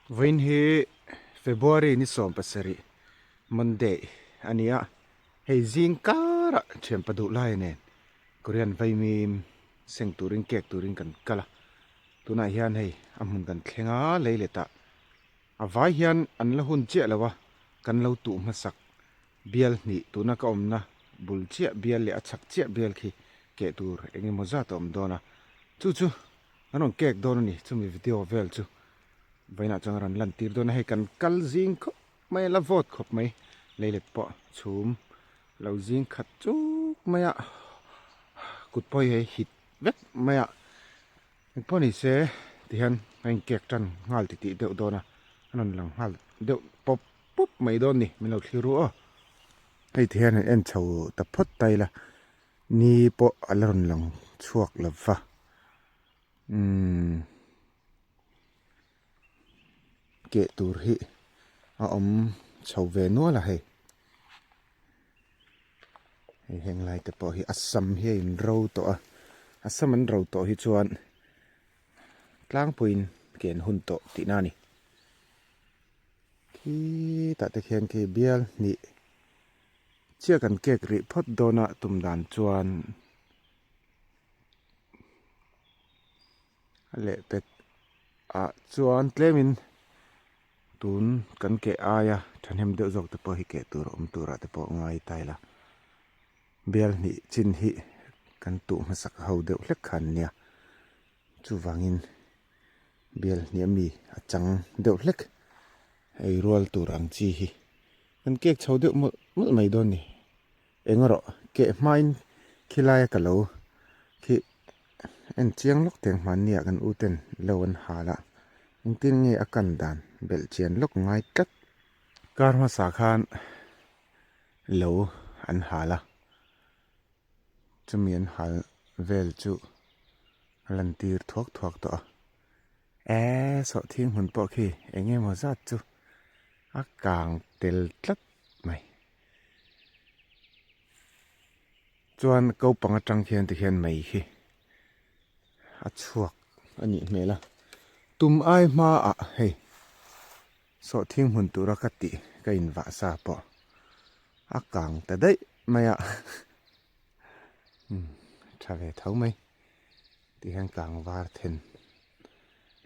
Vawiin hi February ni 17 Monday a ni a, hei zing karah thianpa duh lai nen Korean vaimim seng turin kek turin kan kal a, tunah hian hei a hmun kan thleng a lei let ah a vai hian an la hun chiah lo a, kan lo tuh hmasak bial hnih tuna ka awmna bul chiah bial leh a chhak chiah bial khi keh tur eng emaw zat a awm dawn a, chu chu an rawn kek dawn a ni chumi video vel chu vawiinah chuan a rawn lan tir dawn a hei kan kal zing khawp mai a la vawt khawp mai leilet pawh chhum lo zing khat chuk mai a kut pawh hi hei hit vek mai a engpawh ni se tihian a inkek tan nghal titih deuh dawn a a rawn lang nghal deuh pawp pawp mai dawn a ni min lo thlir ru aw hei tihian han en chho ta phawt ta ila ni pawh a la rawn lang chhuak lo va umm keh tur hi a awm chho ve nual a hei hei heng lai te pawh hi a sam hi a in ro tawh a a sam an ro tawh hi chuan tlangpuiin ke an hun tawh tihna a ni khitah te khian khi bial hnih chiah kan kek rih phawt dawn a tum dan chuan a lehpek ah chuan tlemin tun kan keh aia thahnem deuh zawk te pawh hi keh tur a awm turah te pawh ngai ta ila bial hnih chin hi kan tuh hmasak ho deuh hlek khan nia chuvangin bial hnih ami a chang deuh hlek ei rual tur ang chi hi kan kek chho deuh mawlh mawlh mai dawn a ni. Eng erawh keh hmain khilai a ka lo khi en chiang lawk teng hmanni ah kan u ten lo an hal a engtin nge a kan dan belh chian lawk ngai tlat. Kar hmasa khan lo an hal a chumi an hal vel chu a lan tir thuak thuak tawh a eee sawhthing hmun pawh khi eng emaw zat chu a kang tel tlat mai. Chuan kopang atang khian ti khian mei hi a chhuak a nih hmel a tum ai hmaah hei sawhthing hmun tura ka tih ka invah sa pawh a kang ta daih mai a umm tha ve tho mai ti hian kang var then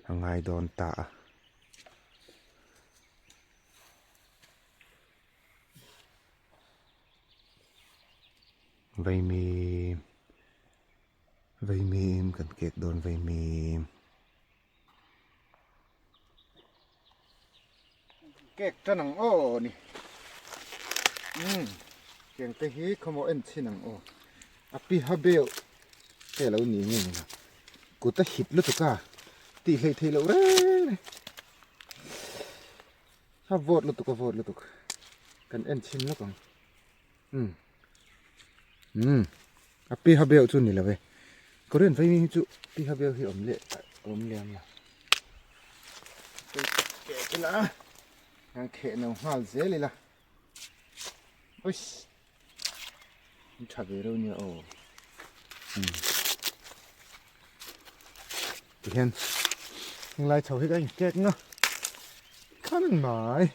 a ngai dawn ta a. Vaimim vaimim kan kek dawn vaimim kek tan ang aw ni umm tiang te hi khawmaw en chhin ang aw a pi ha beuh te alo ni nge ni kut a hit lutuk a tih hleih theih loh reng reng. A vawt lutuk a vawt lutuk kan en chhin lawk ang umm umm a pi ha beuh chu ni lo e Korean vei hi chu pi ha beuh hi awm leh awm lem lo ila kan kheh no nghal zel ila ois tha ve reuh nia aw umm tihian henglai chho hi ka inkek nga khan mai.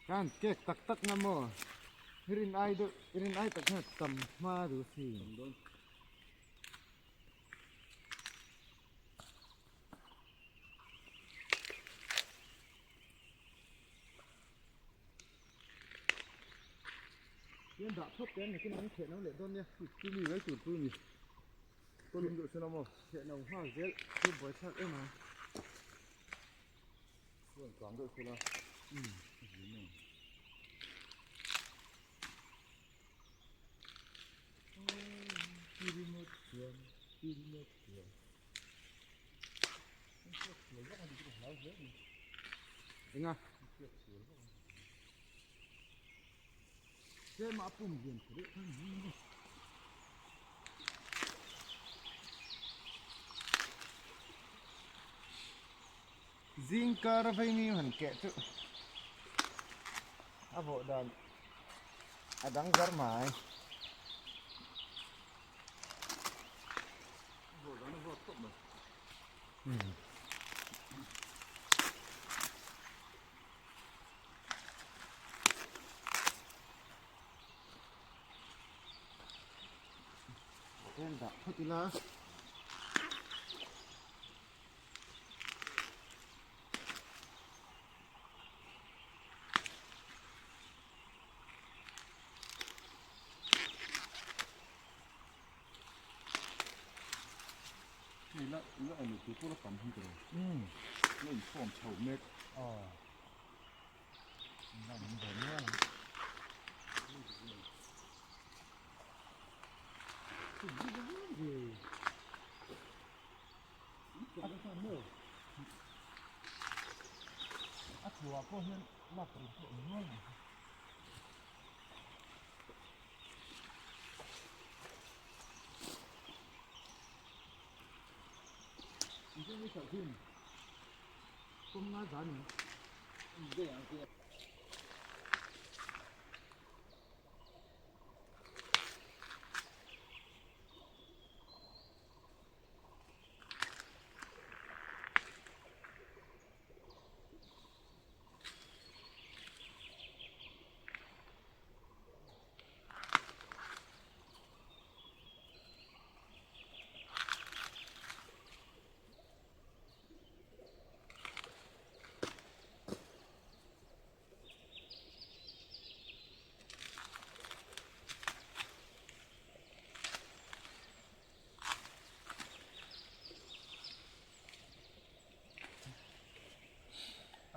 Kan kek tak tak na maw rin ai deuh rin ai tak hian tam hma duh si Hian dah phawt te an ni an kheh no leh dawn nia chumi mai tur chu ni. Tawlum duh sin awm aw. Chheh no nghal zel chu buai thlak em ang. Chuan kang deuh sela. Umm a zin em. Ringawt chuan ringawt chuan. Enga. Tlema a pum lian tha deuh khan. Zing kar a vaimim han keh chu a vawh dan a dang zar mai. Tlem dah phawt ila. Hei la la eng tur pawh la tam hi ka ro. La inkhawm chho mek. A thuah pawh hian lak tur pawh awm nual mai.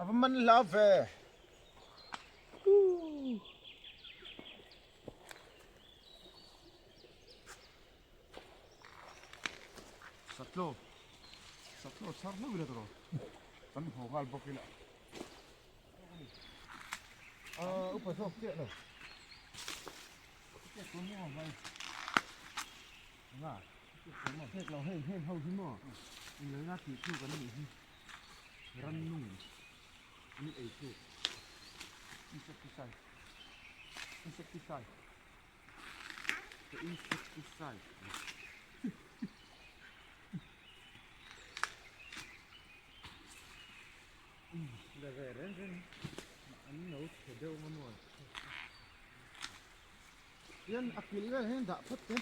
A va man hla ve. Satlo Satlo chhar hlauh ila tawh kan haw nghal bawk ila. Upa zawk chiah lo. Hek lo heng heng ho hi maw inlawina tih tluk an nih hi rannung an ei tluk insecticide insecticide the insecticide la ve reng reng an lo chhe deuh nga maw. Hian a kilh vel hian dah phawt te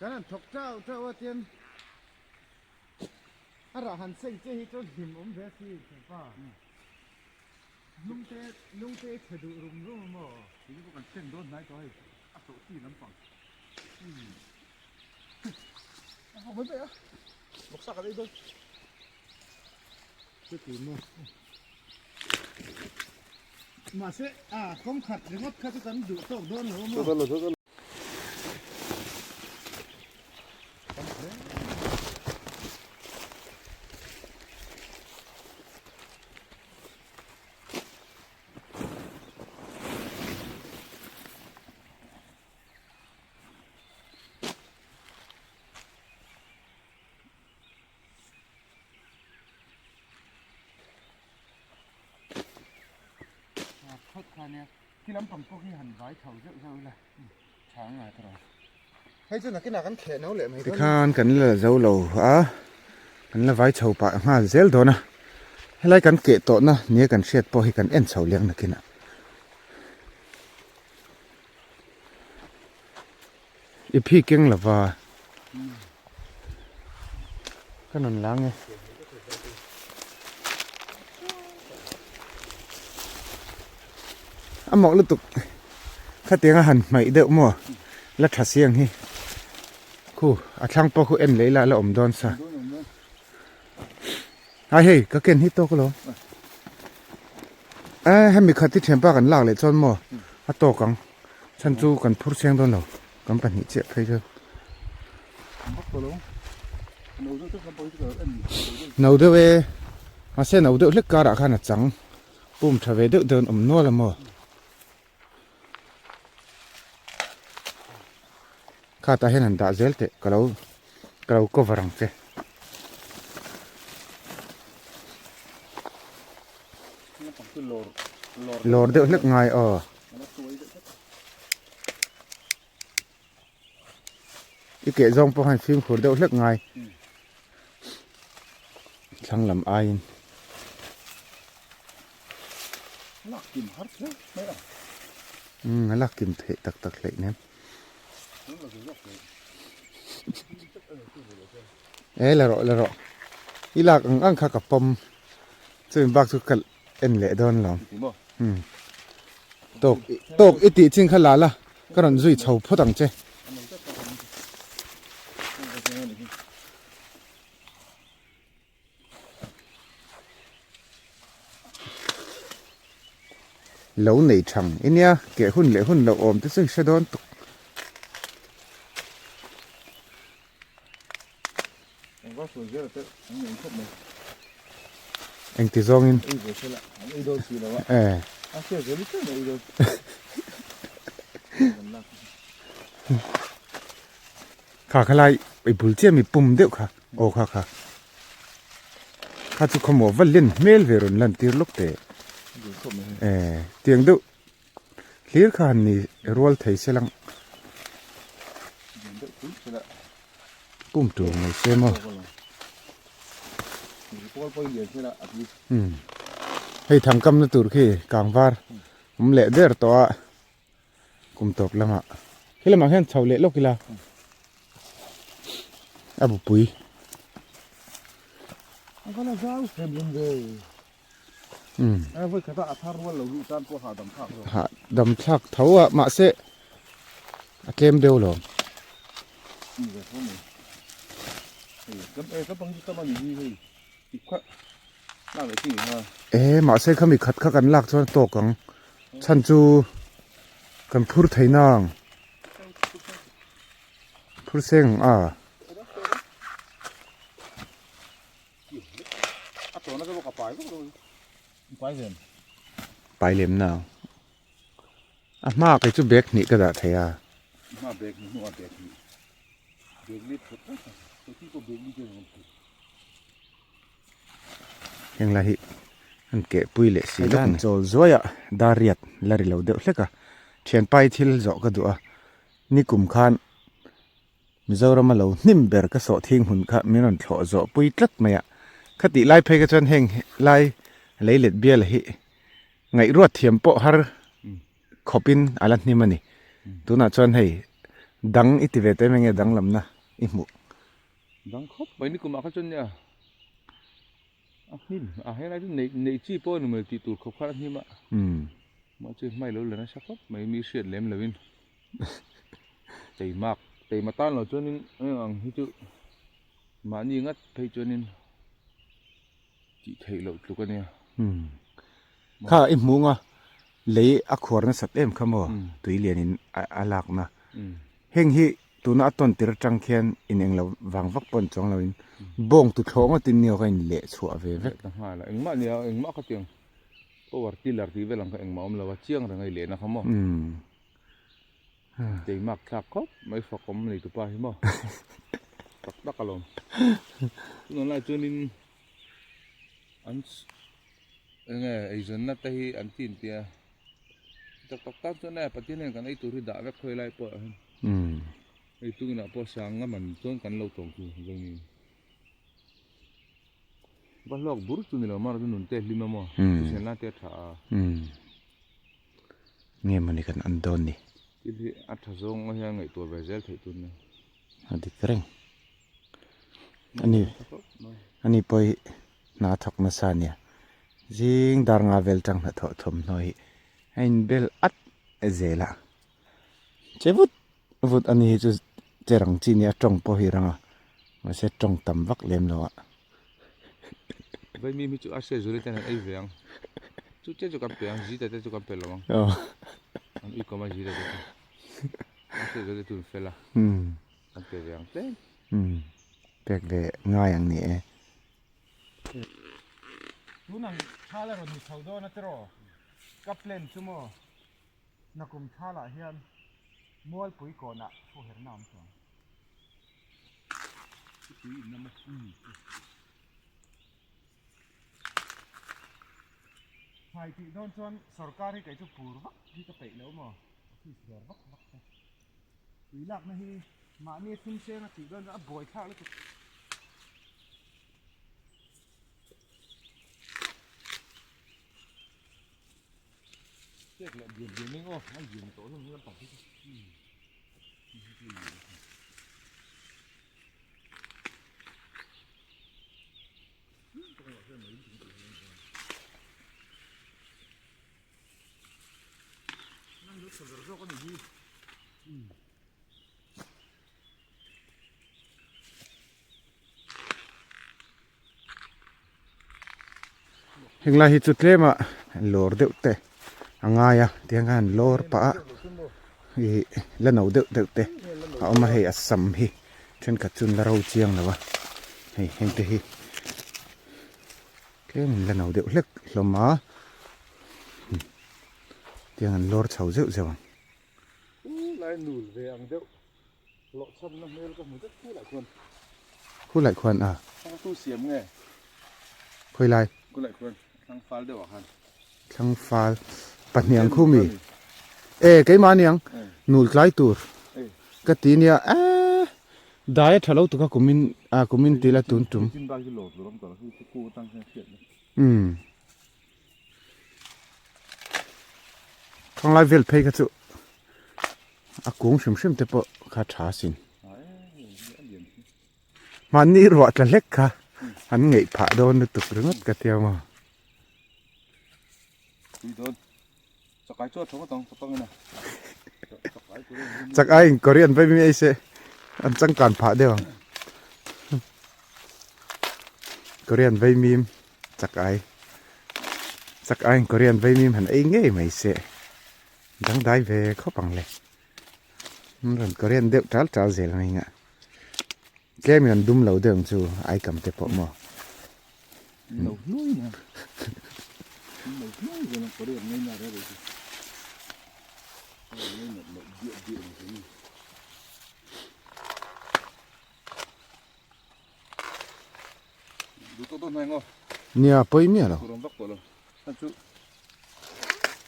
Kan han thawk teuh teuh a tian a rah han seng che hi chuan hlim awm ve a si thianpa lungte lungte chhe duh rum rum a maw Tin pawh kan seng dawn hnai tawh hei a tawh chi lampang a hawng mai mai a bawksa ka lei dawn. Chuti maw mahse a kawng khat ringawt kha chu kan duh tawk dawn lo maw. nia khi lampang pawh khi han vai chho zeuh zeuh ila tha ang ngai tawh hei chu nakinah kan thleh no leh mai dawn tikhan kan la zo lo a kan la vai chho pah nghal zel dawn a helai kan keh tawhna nia kan hriat pawh hi kan en chho liang nakinah. I phi keng lova ka rawn lang e. A mawh lutuk khatiang a han hmaih deuh maw la tha siang hi khu a thlang pawh khu en leh ila a la awm dawn sa hai hei ka ken hi tawk alawm e hemi khat hi thianpa kan lak leh chuan maw a tawk ang. Chhan chu kan phur cheng dawn lo, kan pahnih chiah phei chuan. No deuh e, mahse no deuh hlek karah khan a chang pum tha ve deuh deuh an awm nual a maw. Khatah hian han dah zel teh ka lo ka lo cover ang che. Lawr deuh hlek ngai aw. I keh zawng pawh khan fimkhur deuh hlek ngai thlang lam aiin. Umm a lak kim theih tak tak hleih nem. E la rawh la rawh i lak ang ang kha ka pawm chumi bak chu ka en leh dawn lo umm tawk tawk i tih chin kha la la ka rawn zui chho phawt ang che. Lo nei thang i nia keh hun leh hun loh awm te chu i hre dawn tuk. Engti zawngin Kha khalai i bul chiah mi pum deuh kha aw kha kha kha chu khawmuah va len hmel ve rawn lan tir lawk teh tiang deuh. Hlir kha han ni rual thei se lang. Pum tur mai se maw. Hei thangkam na tur khi kangvar awm leh der tawh a kum tawp lamah. He lamah hian chho leh lawk ila a bupui. Hah dam thlak tho a mahse a tlem deuh lo. E mahse khami khat kha kan lak chuan a tawk ang chhan chu kan phur thei nang phur seng ang a. Pai lem na a hma kei chu bag hnih ka dah thei a. Heng lai hi an keh pui leh si lawk ni. Chawl zuai a dar riat la ri lo deuh hlek a thianpa hi thil zawh ka duh a nikum khan Mizoram a lo hnim ber ka sawh thing hun kha min rawn thlawh zawh pui tlat mai a, khatih lai phei kha chuan heng lai lei let bial hi ngaihruat thiam pawh har khawpin a la hnim a ni. Tunah chuan hei dang i ti ve teh mai nge danglamna i hmuh. Dang khawp mai nikumah kha chuan nia a hnim a helai chu neih neih chi pawh a ni mai tih tur khawp khan a hnim a, mahse hmai lo la nasa khawp mai mi hriat lem lovin. Teimak teima tan lo chuanin eng ang hi chu mahni ngat phei chuanin tih theih loh tluk a nia. Kha i hmung a lei a khuar nasat em kha maw tui lianin a lakna. Heng hi tuna a tawn tir atang khian in englo vang vak pawh an chuang loin bawng tuthlawh ngawtin ni awk a in leh chhuah ve vek. Engmah nia engmah ka tiang power tiller tih vel ang kha engmah awm lo a chiang reng a i lehna kha maw. Teimak thlak khawp mai fakawm nei tupa hi maw tak tak alawm tunah lai chuanin an enge eizawnna te hi an ti intia. Tak tak tan chuan e Pathian hian kan ei tur hi dah vek khawi lai pawh ah hian. Hei tunginah pawh sanga man chuan kan lo tawng chu zawng ni. Va hlawk bur chu ni lo mara chu nun te hlim a maw hrisel na te a tha a. Nge mawni kan an dawn ni. Thil hi a tha zawng a hian ngaihtuah ve zel theih tun nia. A dik reng. Ani ani pawh hi hna thawk nasa a nia. Zing dar nga vel tang hnathawh thawmhnaw hi a inbel at zel a. Che vut vut a ni hi chu che rang chi nia tawng pawh hi rang a mahse tawng tam vak lem lo a. Vaimim hi chu a hriat zul ten an ei ve ang chu che chu kan pe ang zita te chu kan pe lo ang an ui kawm a zita te chu a hriat zul te chu an fel a kan pe ve ang tlem. Pek ve ngai ang ni e. Tunang thal a rawn ni chho dawn a tiraw ka plan chu maw. Nakum thalah hian Mualpui kawnah thu herna awm chuang. Thlai tih dawn chuan sorkar hi kei chu pur vak hi ka peih lo maw, office dawr vak vak te. Tui lakna hi mahni thum seng a tih dawn chuan a buai thlak lutuk. Cake leh bian bian eng aw a lian tawh hlawm lampang hi chu. Henglai hi chu tlema lawr deuh te a ngai a tiang khan lawr pah a ih la no deuh deuh te a awm a hei a sam hi thenkhat chu an la ro chiang lo a hei heng te hi tlem in la no deuh hlek hlawm a tiang an lawr chho zeuh zeuh ang. Hlawhchhamna hmel ka hmu vek khulai khuan. Khulai khuan a. Thlang tu siam nge? Khawilai? Khulai khuan thlang fal deuh ah khan. Thlang fal pahnih ang khu mi? E keimah aniang nul tlai tur ka ti nia e dai a tha lo tuk a kumin a kumin tih la tun tum. Umm. Khanglai vel phei kha chu a kung hrim hrim te pawh kha tha sin. Mahni ruah tla hlek kha an ngeih phah dawn lutuk ringawt ka tia maw. Chak aiin Korean vai mi ei se an changkan phah deuh ang. Korean vai mim chak ai chak aiin Korean vai mim han ei ngei mai se dangdai ve khawp ang le. An rawn Korean deuh tal tal zel mai ngah. Tlem in an dum lo deuh ang chu ai kam te pawh maw. No hlui na. No hlui ve na Korean ngai na re re. Ngai na no dia dia ni. Du to to nai ngo. Nia poi mia lo. Kurom vak to lo. An chu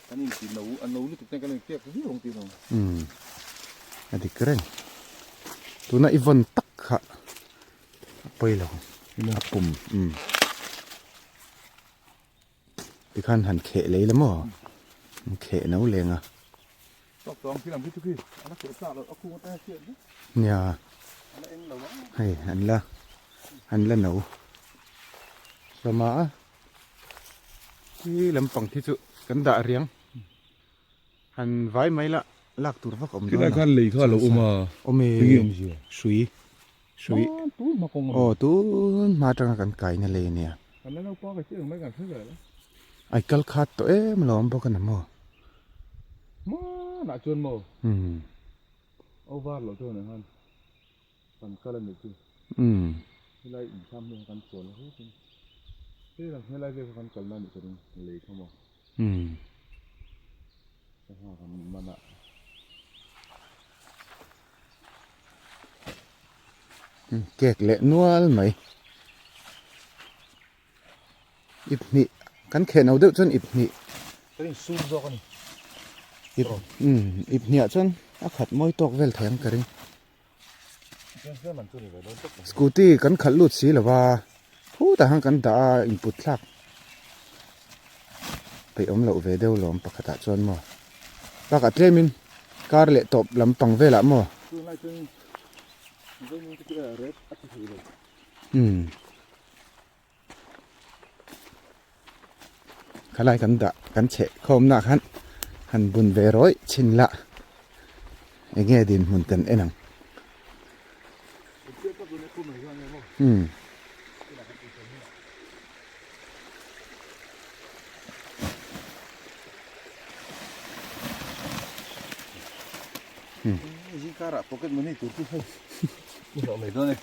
kan in ti no an no lutuk ten kan in pek viau ang ti no. Um. A dik reng. Tuna i vawn tak kha a pawi lo a pum um. Tikhan han kheh lei la maw? An kheh no leng a. Nia hei an la an la no hlawm a khi lampang khi chu kan dah riang han vai mai la lak tur vak awm dawn a lei kha a lo awm a awm e hrui hrui aw tun hma atanga kan kaina lei ania ai kal khat tawh em alawm bawk a ni maw hmanah chuan maw over loh chuan khan kan kal a nih chu helai inthlam hi kan chawl a hrep in helang helai vel kha kan kalna a nih ka ring lei kha maw sangha kan man a. Cake leh nual mai ip hnih kan kheh no deuh chuan ip hnih Ka in sum zawk a ni. Ip umm ip hniah chuan a khat mawi tawk vel thei ang ka ring. Scooty kan khalh lut si lo va, phutah khan kan dah a input thlak peih awm loh ve deuh lawm pakhatah chuan maw. Bakah tlemin kar leh tawp lampang velah maw. Umm. Khalai kan dah kan chheh khawmna khan han bun ve rawih chhin la enge dinhmun kan en ang. Umm. Zingkarah pocket money tur chu hei i hlawh mai dawn e.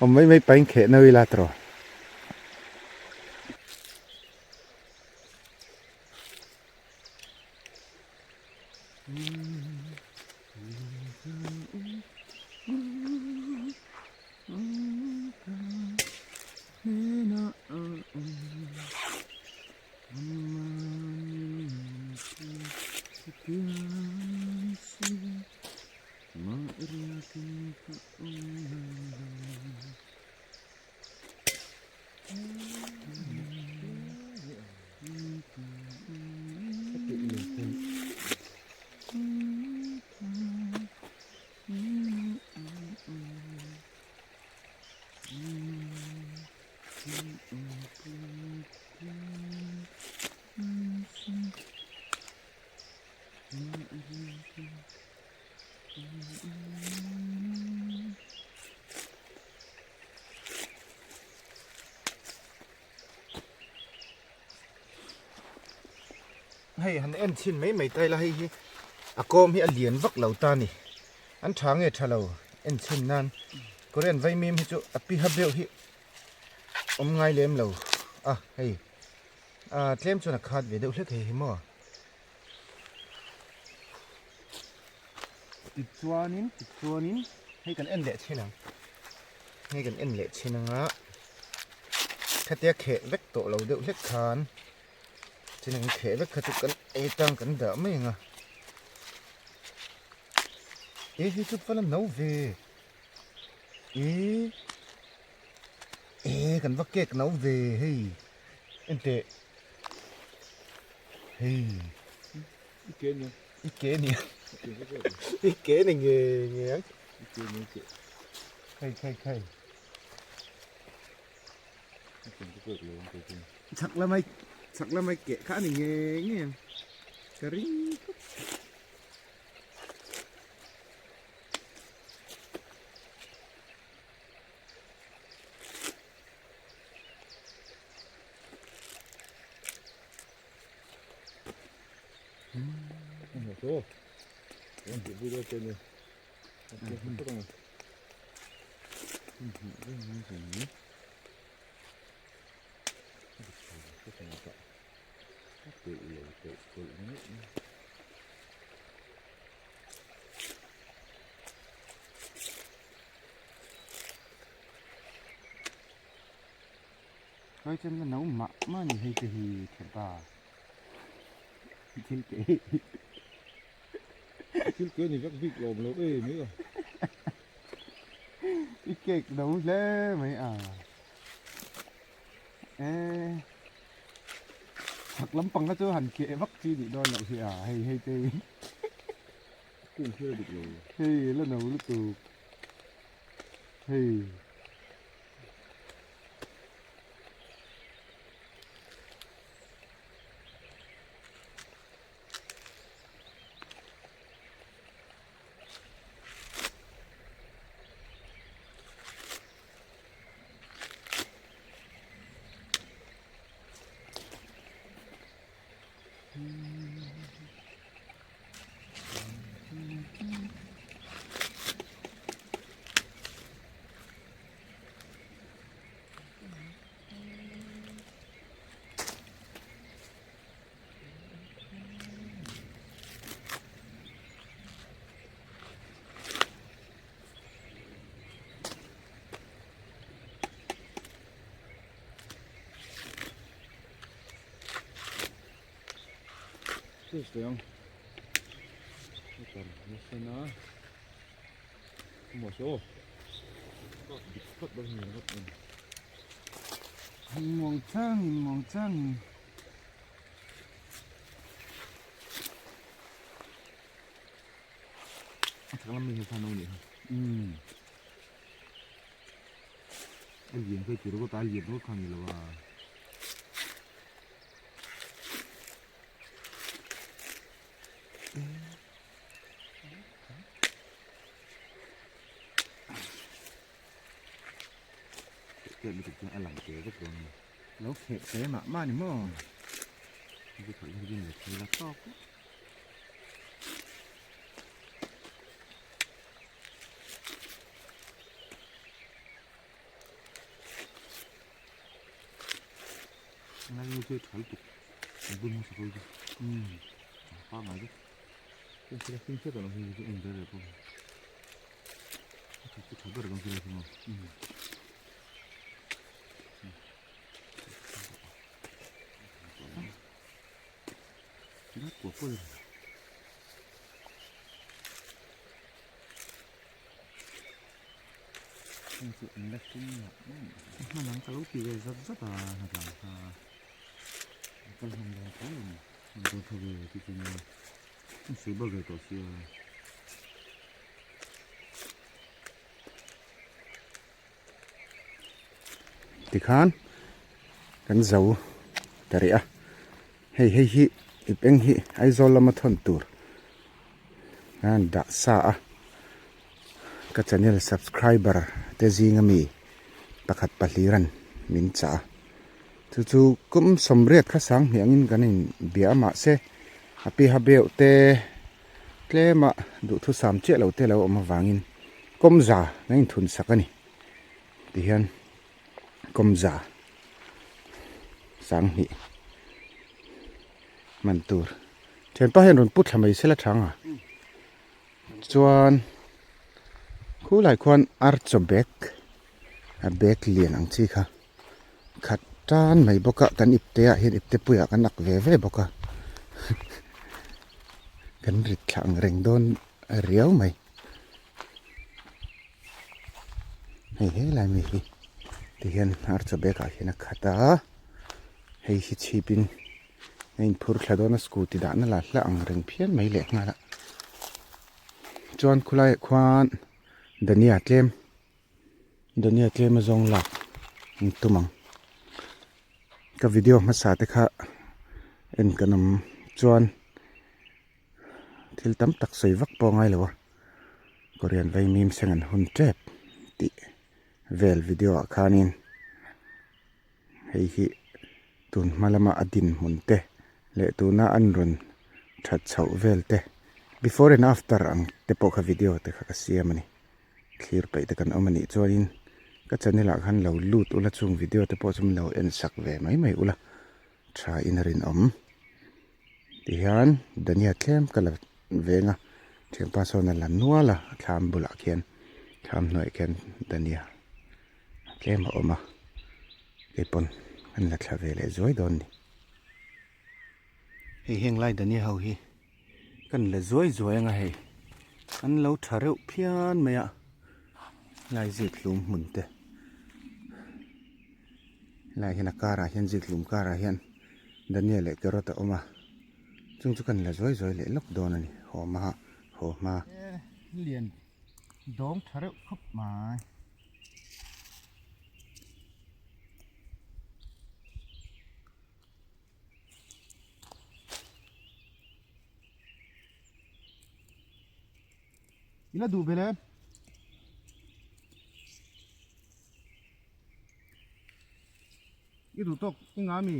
Awm mai mai pain kheh no ila tawh. Hei han en chhin mai mai ta ila hei hi a kawm hi a lian vak lo ta a ni an tha nge tha lo en chhin nan Korean vaimim hi chu a piha beuh hi awm ngai lem lo a hei ah tlem chuan a khat ve deuh hlek hei hi maw. Tichuanin tichuanin hei kan en leh chhin ang hei kan en leh chhin anga khatia kheh vek tawh lo deuh hlek khan chin ang kheh vek kha chu kan ei tang kan dah mai anga e hei chu va la no ve e e kan va cake no ve hei enteh hei. I ke nia. I ke nia. I ke ni nge nge ang. I ke ni ke. Khai khai khai. Chak lamai chak lamai ke kha ni nge nge ang. Ka ring khawp. Khoi chen la no mah mah ni hei te hi thianpa thil ke thil ke ni vek bik lawm lo em mai a i cake no hle mai a e chhak lampang kha chu han keh vak chi nih dawn loh hi a hei hei te hi kung hi a dik lo hei la no lutuk hei. Test leh ang. Heater nasa na. Maw saw. Dik tlat dawn ni ringawt mai. Muang changin muang changin. A chak lam mi hi khan lo nih kha. Umm. A lian phei tur ringawt a, a lian ringawt kha a ni lo a. Tiat lutuk chuan a lang te vek dawn a ni. Lo kheh te mah mah ni maw? Hei khalh hi rin leh thei la tawk. Ngai chu tha lutuk an bun hmasa pawh hi umm a pangngai vek heng thil a hring hret ang hi chu en ber ber pawh a tha chu tha ber ang thil a hring a umm Dar kuah pawh a ni. Heng chu an la hring mah mah a ni. Hman ang ka lo ti ve zat zat a hnatlang kha a kal hman dawn tho lo ni. Hman dawn tho ve ti chu nia an sawi bal ve tawh sia. Tikhan kan zo ta rih a hei hei hi ip eng hi Aizawl lama thawn tur a dah sa a ka channel subscriber te zinga mi pakhat pahlir an min chah a chu chu kum sawmriat kha sang hnih angin kan in bia a mahse a piha beuh te tlema duhthusam chiah lo te lo awm avangin kawmza kan inthun sak a ni. Tihian kawmza sanghnih hman tur thianpa hian rawn put thla mai sela thang a chuan khulai khuan archaw bag a bag lian ang chi kha khat tan mai bawk a kan ipte ah hian ipte puiah kan ak ve ve bawk a kan rit thla ang reng dawn riau mai. Hei helai mi hi tihian hmarcha bag ah hian a khat a hei hi chhip in a in phur thla dawn a scooty dahna lah hla ang reng phian mai leh nghal a chuan khulai ah khuan dhania tlem dhania tlem a zawng lak an tum ang ka video hmasa te kha en kan awm chuan. Thil tam tak sawi vak pawh a ngai lo a, Korean vai mim seng an hun tep tih vel video ah khanin hei hi tun hma lama a dinhmun te leh tuna an rawn that chhoh vel te before and after ang te pawh kha video te kha ka siam a ni. Thlir peih te kan awm a nih chuanin ka channel ah khan lo lut ula chung video te pawh chu min lo en sak ve mai mai ula tha in a rinawm. Tihian Dania tlem ka la veng a, thianpa sawn a la nual a, thlam bulah khian thlam hnuaiah khian Dania tlem a awm a, keipawn an la thla ve leh zuai dawn a ni. Hei heng lai Dania ho hi kan la zuai zuai anga hei an lo tha reuh phian mai a, lai zit hlum hmun te helaiah hian a karah hian zit hlum karah hian. Daniel leh carrot a awm a chung chu kan la zuai zuai leh lawk dawn a ni haw hma haw hma. Lian dawng tha reuh khawp mai. Ila duh belh em? I duh tawk i nga mi?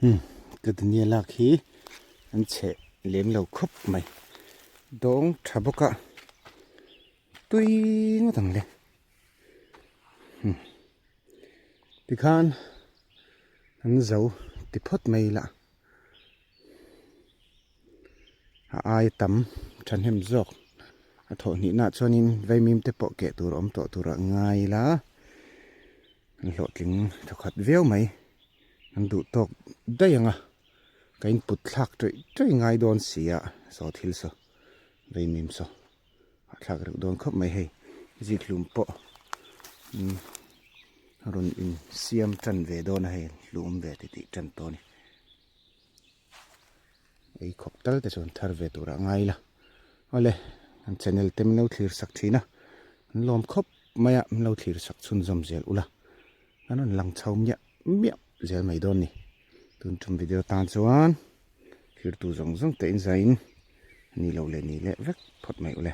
Umm ka dunia lak hi an chheh lem lo khawp mai dawng tha bawk a tui ngawt ang le umm tikhan an zo ti phawt mai ila a ai tam thahnem zawk a thawh hnihna chuanin vaimim te pawh keh tur awm tawh tur ah ngai ila. An hlawhtling thawkhat viau mai. An duh tawk daih ang a, ka input thlak ṭawih ṭawih ngai dawn si a, saw thil saw vei mim saw a thlak reuh dawn khawp mai hei. Zikhlum pawh rawn insiam ṭan ve dawn a hei, hlum ve titih ṭan tawh a ni. Ei khawp tal te chuan thar ve turah ngai ila. Awle, an channel te min lo thlir sak thin a, an lawm khawp mai a, min lo thlir sak chhunzawm zel ula. An rawn lang chho miah miah zel mai dawn ni. Tun tum video tan chuan thirtu zawng zawng te in zain ni lo leh ni leh vek phawt mai ule.